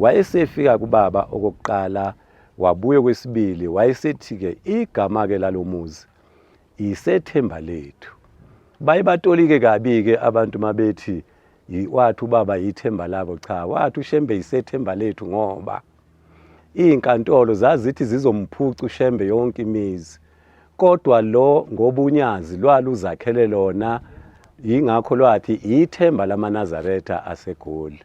Wayesefika kubaba okokuqala wabuye kwesibili wayesethi-ke igama-ke lalomuzi isethemba lethu. Baye batolike kabi-ke abantu mabethi wathi ubaba yithemba labo. Cha, wathi uShembe yisethemba lethu ngoba iy'nkantolo zazithi zizomphuca uShembe yonke imizi kodwa lo ngoba unyazi lwaluzakhele lona yingakho lwathi ithemba lamaNazaretha aseGoli.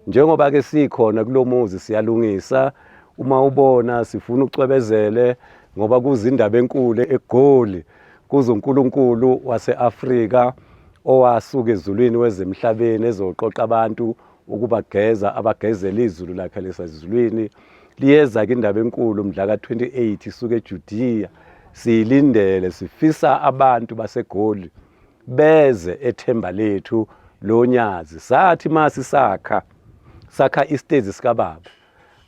Njengoba ke sikhona kulomuzi siyalungisa uma ubona sifuna ucwebezele ngoba kuzindaba enkulu eGoli kuze uNkulunkulu waseAfrika owasuka ezulwini wezemhlabeni ezoqoqa abantu ukubageza abagezela izulu lakhe lesezulwini liyeza ke indaba enkulu mhla ka-28 isuke eJudiya siyilindele sifisa abantu baseGoli beze ethemba lethu lonyazi sathi masisakha sakha isitezi sikababa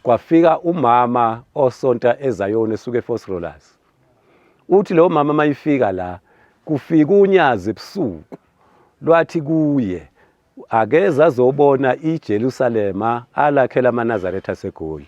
kwafika umama osonta eZayoni esuke eFosrolas uthi lo mama mayifika la kufika unyazi ebusuku lwathi kuye akeze azobona iJerusalema alakhela amaNazaretha aseGoli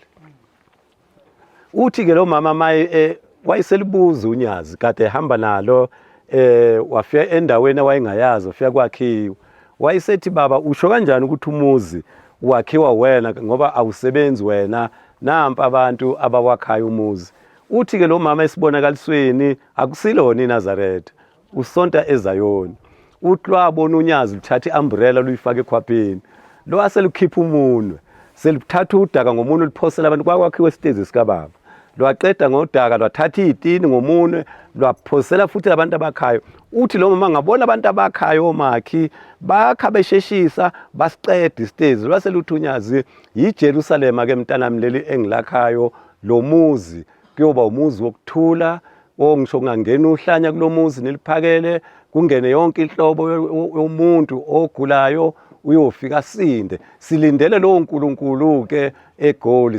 uthi ke lo mama maye eh, wayeselibuza unyazi kade ehamba nalo eh wafika endaweni awayengayazi wafika kwakhiwa wayesethi baba usho kanjani ukuthi umuzi wakhiwa wena ngoba awusebenzi wena nampa abantu abawakhayo umuzi uthi ke lo mama esibonakalisweni akusilona iNazaretha usonta eZayoni uthi lwabona unyazi luthatha i-umbrella luyifaka ekhwapheni lwase lukhipha umunwe seluthatha udaka ngomunwe luphosela abantu kwakwakhiwe esitezi sikababa lwaqeda ngodaka lwathatha iy'tini ngomunwe lwaphosela futhi abantu abakhayo uthi lo mama ngabona abantu abakhayo omakhi bakha besheshisa basiqeda isitezi lwase luthi unyazi yiJerusalema ke mntanami leli engilakhayo lo muzi kuyoba umuzi wokuthula o ngisho kungangena uhlanya kulomuzi niliphakele kungene yonke inhlobo yomuntu ogulayo uyofika asinde silindele lowo nkulunkulu ke eGoli.